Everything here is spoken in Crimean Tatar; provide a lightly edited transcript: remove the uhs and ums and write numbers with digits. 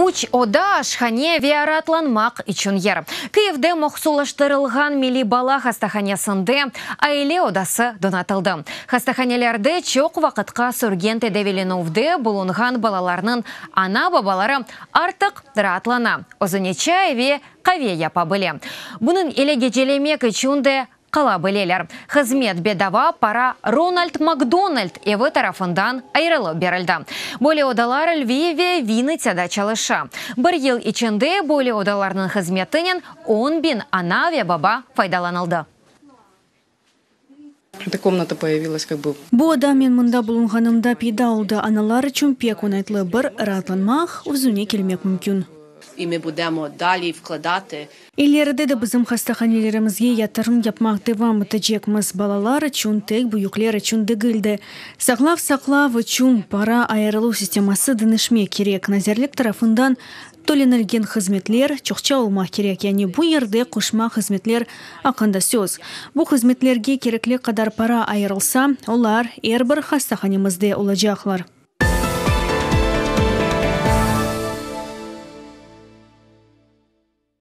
Üç oda, aşhane ve raatlanmaq içün yer. Kıyivde mahsulaştırılğan Milliy bala hastahanesinde aile odası donatıldı. Hastahanelerde çoq vaqıtqa sürgen tedaviylenüvde bulunğan balalarnıñ ana-babaları artıq raatlana, özüne çay ve qave yapa bile. Bunıñ ile gecelemek içün de qala bileler. Hızmet bedava, para Ronald McDonald evi tarafından ayırılıp berildi. Böyle odalar Lviv ve Vinnıtsâda çalışa. Bir yıl içinde böyle odalarnıñ hızmetinen 10 biñ ana ve baba faydalanıldı. Эта комната появилась как бы Bu oda men mında bulunğanımda peyda oldı. Analar içün pek oñaytlı bir raatlanmaq, özüne kelmek mümkün. І ми будемо далі вкладати İleride de bizim hastahanelerimizge yatırım yapmaq devam etecekmiz. Balalar içün tek büyükler içün degil de. Saqlav saqlav içün para ayırıluv sisteması deñişmek kerek. Nazirlik tarafından tölenilgen hızmetler çoqça olmaq kerek. Yani bu yerde qoşma hızmetler aqqında söz. Bu hızmetlerge kerekli qadar para ayırılsa, olar er bir hastahanemizde olacaqlar.